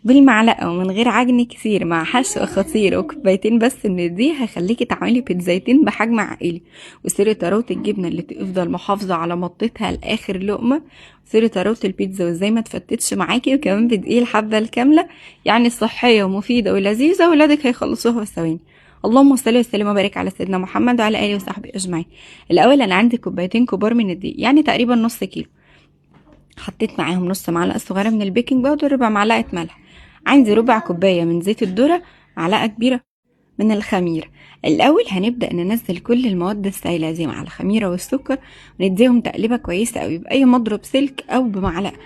بالمعلقة ومن غير عجن كتير مع حشو خطير وكوبايتين بس من دي هخليكي تعملي بيتزايتين بحجم عائلي. وسر طراوة الجبنة اللي تفضل محافظة على مطتها لآخر لقمة، سر طراوة البيتزا وازاي ما تفتتش معاكي، وكمان بدقيق الحبة الكاملة، يعني صحية ومفيدة ولذيذة، ولادك هيخلصوها في ثواني. اللهم صل وسلم وبارك على سيدنا محمد وعلى آله وصحبه أجمعين. الأول أنا عندي كوبايتين كبار من الدقيق، يعني تقريبا نص كيلو. حطيت معاهم نص معلقة صغيرة من ال baking powder، ربع معلقة ملح، عندي ربع كوباية من زيت الذرة، معلقة كبيرة من الخميرة. الأول هنبدأ ننزل كل المواد السائلة دي مع الخميرة والسكر، ونديهم تقليبة كويسة قوي بأي مضرب سلك أو بمعلقة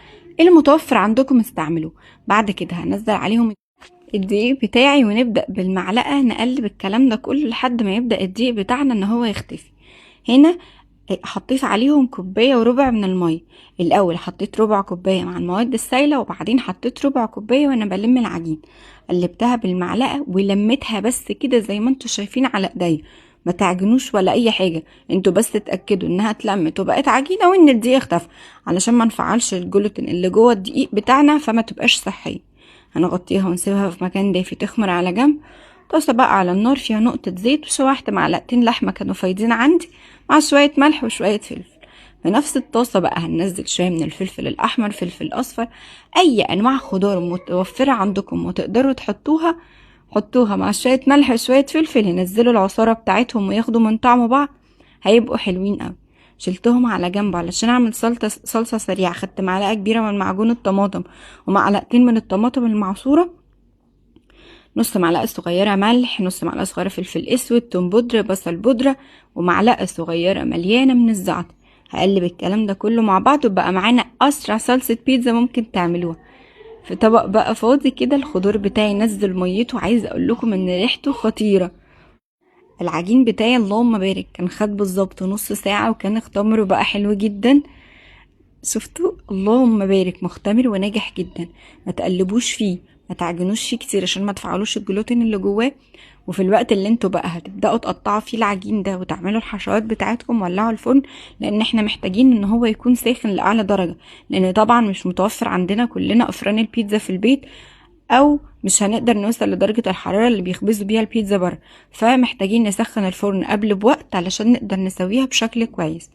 المتوفر عندكم استعملوه. بعد كده هنزل عليهم الدقيق بتاعي، ونبدأ بالمعلقة نقلب الكلام ده كله لحد ما يبدأ الدقيق بتاعنا ان هو يختفي. هنا حطيت عليهم كوباية وربع من المية. الأول حطيت ربع كوباية مع المواد السائلة، وبعدين حطيت ربع كوباية وأنا بلم العجين. قلبتها بالمعلقة ولمتها بس كده زي ما انتوا شايفين على ايديا، ما تعجنوش ولا اي حاجة، انتوا بس اتأكدوا انها اتلمت وبقت عجينة وان الدقيق اختفى، علشان ما نفعلش الجلوتين اللي جوه الدقيق بتاعنا فما تبقاش صحية. هنغطيها ونسيبها في مكان دافي تخمر على جنب. طاسة بقى على النار فيها نقطة زيت، وشوحت معلقتين لحمة كانوا فايضين عندي مع شوية ملح وشوية فلفل. في نفس الطاسة بقى هننزل شوية من الفلفل الأحمر، فلفل أصفر، أي أنواع خضار متوفرة عندكم وتقدروا تحطوها حطوها مع شوية ملح وشوية فلفل، ينزلوا العصارة بتاعتهم وياخدوا من طعم بعض، هيبقوا حلوين قوي. شلتهم على جنب علشان اعمل صلصة سريعة. خدت معلقة كبيرة من معجون الطماطم ومعلقتين من الطماطم المعصورة، نص معلقة صغيرة ملح، نص معلقة صغيرة فلفل اسود، توم بودرة، بصل بودرة، ومعلقة صغيرة مليانة من الزعتر. هقلب الكلام ده كله مع بعض، وبقى معانا اسرع صلصة بيتزا ممكن تعملوها. في طبق بقى فاضي كده الخضار بتاعي نزل ميته، عايزة اقول لكم ان ريحته خطيرة. العجين بتاعي اللهم بارك كان خد بالظبط نص ساعة، وكان اختمر وبقى حلو جدا. شفتوا؟ اللهم بارك، مختمر وناجح جدا. ما تقلبوش فيه، ما تعجنوش فيه كتير عشان ما تفعلوش الجلوتين اللي جواه. وفي الوقت اللي انتوا بقى هتبداوا تقطعوا فيه العجين ده وتعملوا الحشوات بتاعتكم، ولعوا الفرن، لان احنا محتاجين ان هو يكون ساخن لاعلى درجه، لان طبعا مش متوفر عندنا كلنا افران البيتزا في البيت، او مش هنقدر نوصل لدرجه الحراره اللي بيخبزوا بيها البيتزا بره، فمحتاجين نسخن الفرن قبل بوقت علشان نقدر نسويها بشكل كويس.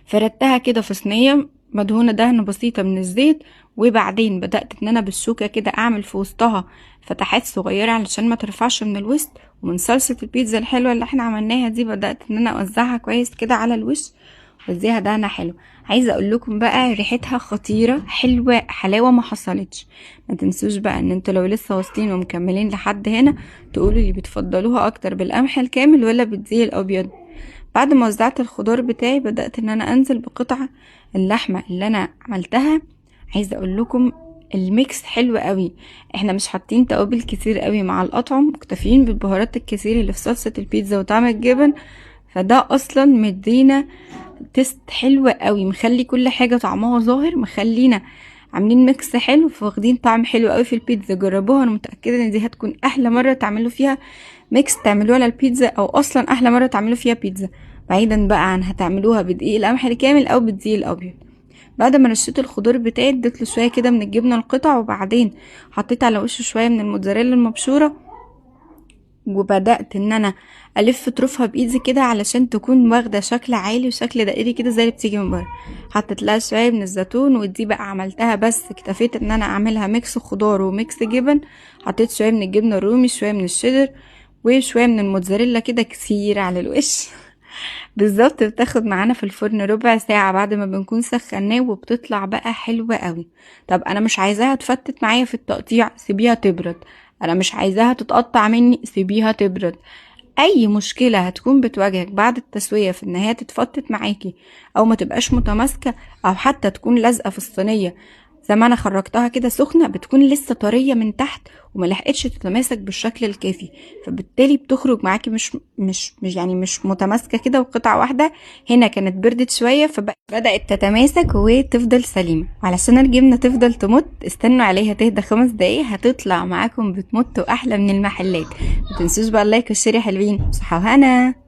فردتها كده في صينيه مدهونه دهن بسيطه من الزيت، وبعدين بدات ان انا بالشوكه كده اعمل في وسطها فتحات صغيره علشان ما ترفعش من الوسط. ومن صلصه البيتزا الحلوه اللي احنا عملناها دي بدات ان انا اوزعها كويس كده على الوش واديها دهنه حلوه. عايزه اقول لكم بقى ريحتها خطيره، حلوه حلاوه ما حصلتش. ما تنسوش بقى ان انتوا لو لسه واصلين ومكملين لحد هنا تقولوا لي بتفضلوها اكتر بالقمح الكامل ولا بالدقيق الابيض. بعد ما وزعت الخضار بتاعي بدأت ان انا انزل بقطع اللحمة اللي انا عملتها. عايزة اقول لكم ال mix حلو قوي، احنا مش حاطين توابل كتير قوي مع الاطعم، مكتفيين بالبهارات الكتير اللي في صلصة البيتزا وطعم الجبن، فده اصلا مدينا taste حلو قوي، مخلي كل حاجة طعمها ظاهر، مخلينا عاملين mix حلو، فواخدين طعم حلو قوي في البيتزا. جربوها، انا متأكدة ان دي هتكون احلى مرة تعملوا فيها mix تعملوها للبيتزا، او اصلا احلى مرة تعملوا فيها بيتزا، بعيدا بقى عن هتعملوها بدقيق القمح الكامل او بالدقيق الابيض. بعد ما رشيت الخضار بتاعي اديت له شويه كده من الجبنه القطع، وبعدين حطيت على وشه شويه من الموتزاريلا المبشوره، وبدات ان انا الف طرفها بايدي كده علشان تكون واخده شكل عالي وشكل دائري كده زي اللي بتيجي من بره. حطيت لها شويه من الزيتون، ودي بقى عملتها بس اكتفيت ان انا اعملها mix خضار و mix جبن. حطيت شويه من الجبنه الرومي، شويه من الشيدر، وشويه من الموتزاريلا كده كتير على الوش. بالظبط بتاخد معانا في الفرن ربع ساعة بعد ما بنكون سخناه، وبتطلع بقى حلوة قوي. طب انا مش عايزاها تفتت معايا في التقطيع، سيبيها تبرد. انا مش عايزاها تتقطع مني، سيبيها تبرد. اي مشكلة هتكون بتواجهك بعد التسوية في ان هي تتفتت معاكي او ما تبقاش متماسكة او حتى تكون لازقة في الصينية، زي ما انا خرجتها كده سخنة بتكون لسه طرية من تحت وما لحقتش تتماسك بالشكل الكافي، فبالتالي بتخرج معاكي مش متماسكة كده وقطعة واحدة. هنا كانت بردت شوية فبدأت تتماسك وتفضل سليمة. وعلشان الجبنة تفضل تمط استنوا عليها تهدى 5 دقايق، هتطلع معاكم بتمط واحلى من المحلات. ما تنسوش بقى ال like وال share يا حلوين. صحة وهنا.